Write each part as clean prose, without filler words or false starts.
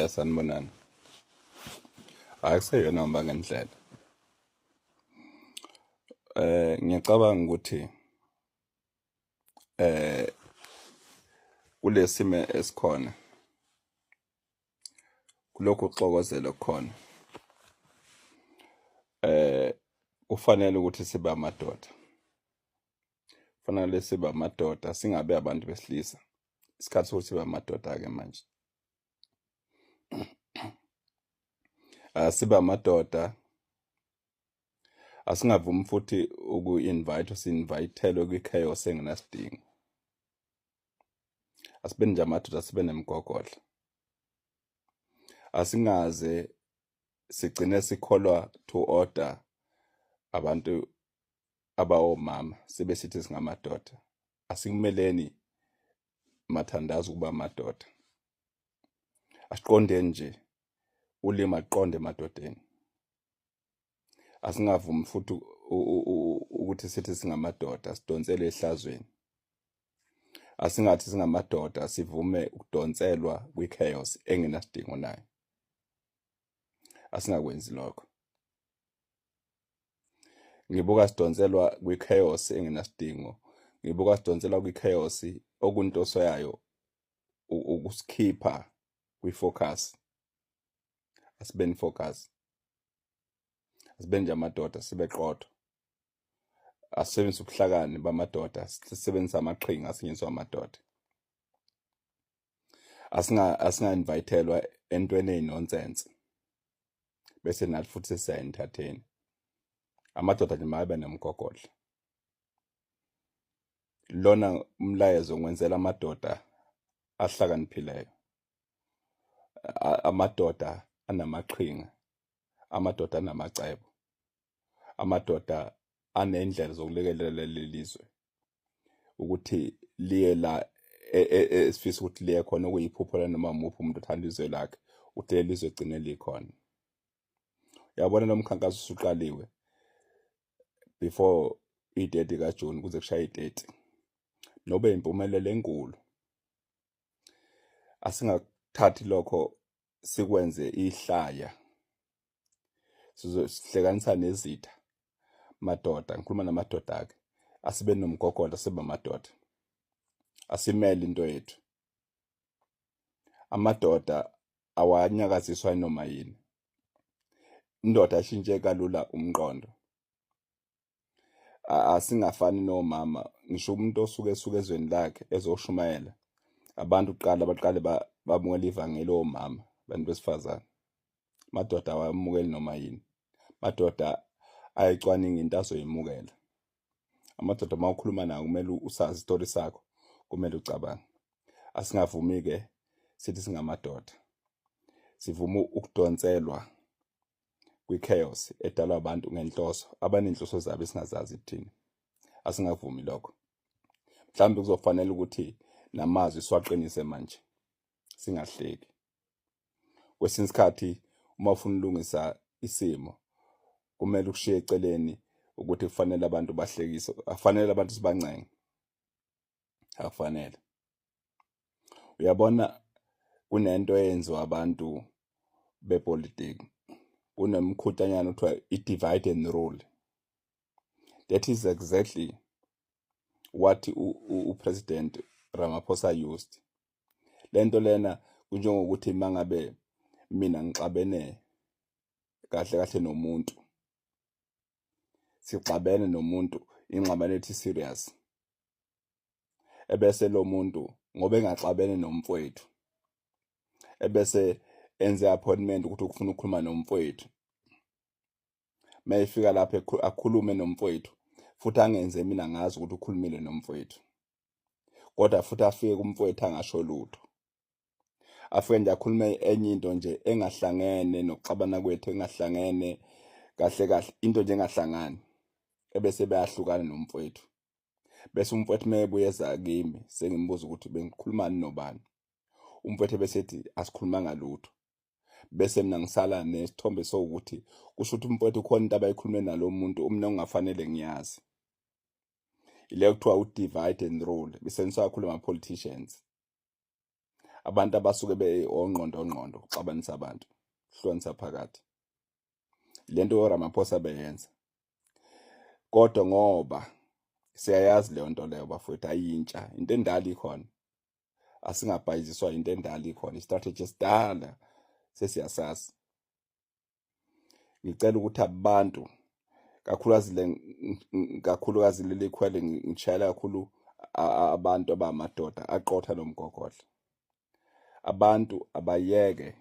Sanibonani. Akuseyona hamba ngendlela. Ngiyacabanga ukuthi eh kulesimo esikhona kulokhu kuxokozela okukhona kufanele ukuthi sibe amadoda. Kufanele sibe amadoda singabe abantu besilisa. Isikhathi sokuthi sibe amadoda-ke manje. Asibe amadoda asingavumi futhi uku-invite si-invayithelwe kwi-chaos engenasidingo. Asibe nje amadoda sibe nemigogodla. Asingaze sigcine sikholwa to order abantu abawomama sibe sithi singamadoda. Asikumeleni mathandazo ukuba amadoda. Asiqondeni nje ulimi aqonde emadodeni. Asingavumi futhi ukuthi sithi singamadoda sidonsele ehlazweni. Asingathi singamadoda sivume ukudonselwa kwi-chaos engenasidingo nayo. Asingakwenzi lokho. Ngibuka sidonselwa kwi-chaos engenasidingo. Ngibuka sidonselwa kwi-chaos okuntoso yayo ukusikhipha kwi-focus. Asibeni focus. Asibe nje amadoda sibe qotho. Asisebenzise ubuhlakani bamadoda, sisebenzise amaqhinga asenyenziswa amadoda. Asinga-invayithelwa entweni eyi-nonsense bese nathi futhi sesiya-entertain. Amadoda nje mawabe nomgogodla. Lona umlayezo ngiwenzela amadoda ahlakaniphileyo, amadoda anamaqhinga, amadoda anamacebo, amadoda anendlela zokulekelela leli lizwe ukuthi liye la esifisa ukuthi liye khona, okuyiphupho lanoma umuphi umuntu othanda izwe lakhe ukuthi leli lizwe gcine likhona. Uyabona lo mkhankaso usuqaliwe before i-30 kaJune kuze kushaye i-30 nobe impumelelo enkulu. Asingakuthathi lokho sikwenze ihlaya, sizosihlekanisa nezitha. Madoda, ngikhuluma namadoda-ke, asibe nomgogodla, sibe amadoda, asimele into yethu. Amadoda awanyakaziswa noma yini. Indoda ashintshe kalula umqondo. Asingafani nomama, ngisho umuntu osuke esuka ezweni lakhe ezoshumayela abantu kuqala baqale bamukele ivangeli omama, abantu besifazane. Madoda awamukeli noma yini. Madoda ayicwaninga into azoyimukela. Amadoda uma ukhuluma nawo kumele usazi isitori sakho, kumele ucabange. Asingavumi-ke sithi singamadoda sivume ukudonselwa kwi-chaos edalwa abantu ngenhloso, abanenhloso zabo esingazazi thina. Asingavumi lokho. Mhlawumbe kuzofanele ukuthi namazwi siwaqinise manje, singahleki. Kwesinye isikhathi uma ufuna ulungisa isimo kumele ukushiye eceleni ukuthi kufanele abantu bahlekise, akufanele abantu sibancenge, akufanele. Uyabona kunento eyenziwa abantu bepolitiki, kunemkhutanyana kuthiwa i-divide and rule. That is exactly what uPresident Ramaphosa used. Lento lena kunjengokuthi mangabe mina ngixabene kahle kahle nomuntu, sixabene nomuntu ingxabano ethi serious, ebese lo muntu ngoba engaxabene nomfowethu ebese enze appointment ukuthi ukufuna ukukhuluma nomfowethu, mayefika lapha akhulume nomfowethu futhi angenze mina ngazi ukuthi ukhulumile nomfowethu, kodwa futhi afike kumfowethu angasho lutho, afike nje akhulume enye into nje engahlangene nokuxabana kwethu, engahlangene kahle kahle, into nje engahlangani, ebese bayahlukana nomfowethu. Bese umfowethu mayebuye eza kimi sengimbuza ukuthi bengikhulumani nobani, umfowethu bese ethi asikhulumanga lutho, bese mina ngisala nesithombe sokuthi kusho ukuthi umfowethu khona into abayikhulume nalo muntu umna ongafanele ngiyazi. Ile kuthiwa u-divide and rule, bisenziswa kakhulu ama-politicians. Abantu abasuke be ongqondo ngqondo kuxabanisa abantu, kuhlukanisa phakathi. Lento oRamaphosa beyenza. Kodwa ngoba siyayazi leyo nto leyo bafowethu, ayintsha, into endala ikhona. Asingabhayiziswa into endala ikhona, i-strategy esidala sesiyasazi. Ngicela ukuthi abantu kakhulukazi le kakhulukazi leli khwele ngishayela kakhulu abantu abamadoda aqotha nomgogodla. Abantu abayeke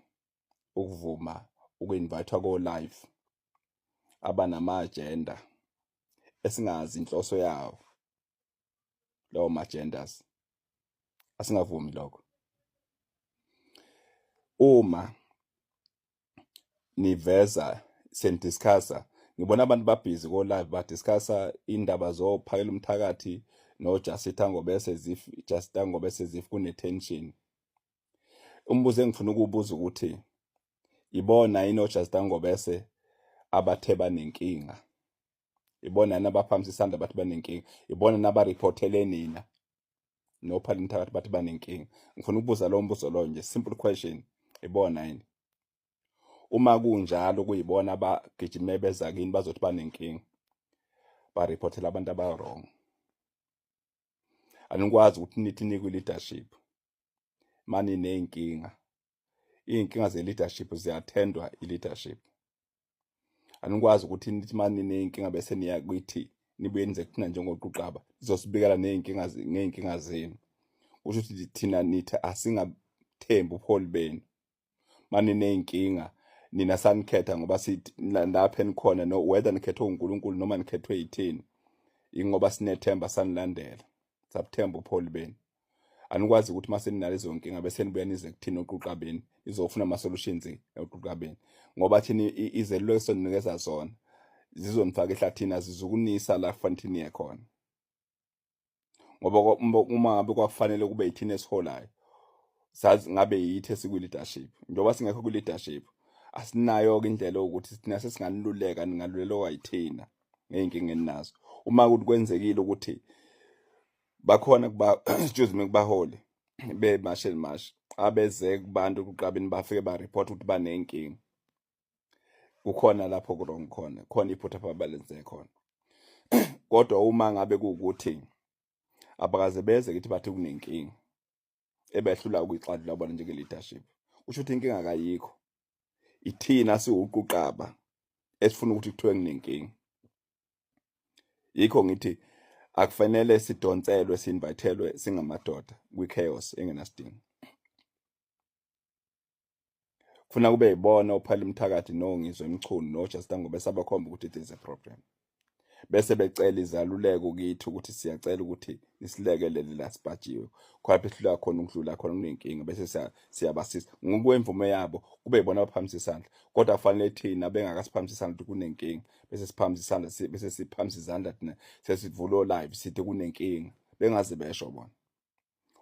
ukuvuma uku-invite-wa ko-live abanama-agenda esingazi inhloso yawo lawo ma-agendas. Asingavumi lokho. Uma niveza senidiscussa, ngibona abantu babhizi ko-live badiscussa indaba zophakela umthakathi noJasita Ngobese zif Jasita Ngobese zif kune-tension. Umbuzo engifuna ukuwubuza ukuthi ibona yini oJasita Ngobese abathe banenkinga? Ibona yini abaphakamisa isandla bathi banenkinga? Ibona nabariphothele nina nophakela umthakathi bathi banenkinga? Ngifuna ukubuza lowo mbuzo loyo nje, simple question. Ibona yini? Uma kunjalo kuyibona abagijime beza kini bazothi banenkinga, bariphothela abantu aba-wrong. Anikwazi ukuthi nithi nikwi-leadership mani ney'nkinga. Iy'nkinga ze-leadership ziyathendwa i-leadership. Anikwazi ukuthi nithi mani ney'nkinga bese niya kwithi nibuye nize kuthina njengoquqaba nizosibikela ney'nkinga ngey'nkinga zenu. Kusho ukuthi thina nithi asingathembi ubuholi benu. Mani ney'nkinga nina sanikhetha ngoba sithi lapha enikhona, no whether nikhethwe uNkulunkulu noma nikhethwe yithini, ingoba sinethemba sanilandela, sabuthemba ubuholi benu. Anikwazi ukuthi mase ninalezo nkinga bese nibuya nize kuthina oquqabeni nizofuna ama-solutions oquqabeni, ngoba thina izeluleko esoninikeza zona zizonifaka ehlathini, azizukunisa la kufanele niye khona. Ngoba uma ngabe kwakufanele kube yithina esiholayo, sazi ngabe yithi esikwi-leadership. Njengoba singekho kwi-leadership, asinayo-ke indlela yokuthi thina sesinganiluleka, ningalulelwa yithina ngey'nkinga eninazo. Uma kuthi kwenzekile ukuthi bakhona kuba excuse me kubaholi be-March and March abeze kubantu kuqabeni bafike ba-report ukuthi baney'nkinga, kukhona lapho ku-wrong khona, khona iphutha abalenze khona. Kodwa uma ngabe kuwukuthi abakaze beze kithi bathi kunenkinga ebehlula ukuyixazulula bona njenge-leadership, kusho ukuthi inkinga kayikho, ithina siwuquqaba esifuna ukuthi kuthiwe kunenkinga. Yikho ngithi akufanele sidonselwe si-invithelwe singamadoda kwi-chaos engenasidingo. Kufuna kube yibona ophakela umthakathi noNgizwe Mchunu noJusta Ngobese abakhomba ukuthi there is a problem, bese becela izaluleko kithi ukuthi siyacela ukuthi nisilekelele la sibhajiwe khona ehlula khona ukudlula khona kunenkinga, bese siyabasiza ngokwemvume yabo, kube yibona abaphakamisa isandla. Kodwa kufanele thina bengakasiphakamisa isandla ukuthi kunenkinga bese siphakamisa isandla, bese siphakamisa izandla thina sesivula live sithi kunenkinga, bengaze besho bona.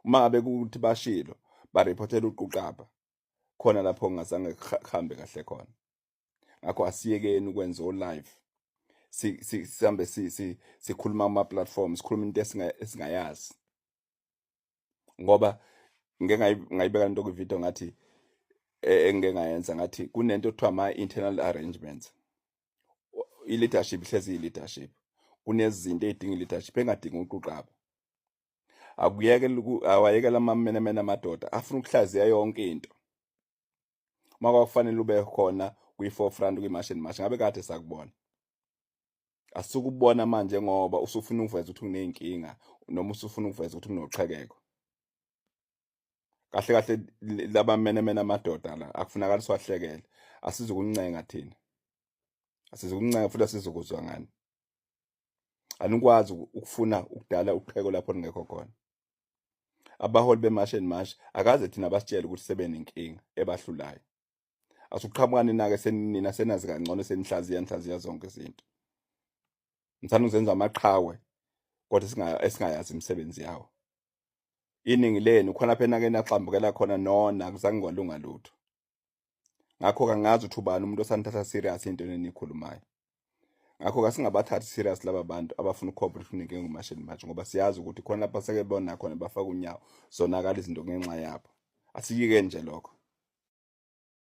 Uma ngabe kuthi bashilo bariphothela uquqaba, khona lapho kungazange kuhambe kahle khona. Ngakho asiyekeni ukwenza o-live sihambe sikhuluma ama-platform, sikhuluma into esingayazi. Ngoba ngike ngayibeka into kwividiyo ngathi engike ngayenza, ngathi kunento ekuthiwa ama-internal arrangements. I-leadership ihlezi iyi-leadership, kunezinto ey'dinga i-leadership engadingi uquqaba. Akuyeke awayekela amamenemene amadoda afuna ukuhlaziya yonke into. Uma kwakufanele ube khona kwi-forefront kwi-March and March, ngabe kade sakubona. Asukubona manje ngoba usufuna ukuveza ukuthi uney'nkinga noma usufuna ukuveza ukuthi kunoqhekeko. Kahle kahle laba menemene amadoda la akufunakali siwahlekele. Asizukuncenga thina, asizukuncenga futhi asizukuzwa ngani. Anikwazi ukufuna ukudala uqheko lapho ningekho khona. Abaholi be-March and March akaze thina basitshele ukuthi sebenenkinga ebahlulayo. Asuqhamuka nina-ke senina senazi kangcono, senihlaziya nihlaziya zonke izinto, nithanda ukuzenza amaqhawe kodwa esingayazi imisebenzi yawo. Iningi lenu khona lapha enake naxambukela khona nona akuzange kwalunga lutho. Ngakho kangazi ukuthi ubani umuntu osanithatha serious into eniyikhulumayo. Ngakho kasingabathathi serious laba bantu abafuna ukukhomba ukuthi kunenkinga ku-March and March, ngoba siyazi ukuthi khona lapha seke bona khona bafaka unyawo, zonakala izinto ngenxa yabo. Asikike nje lokho.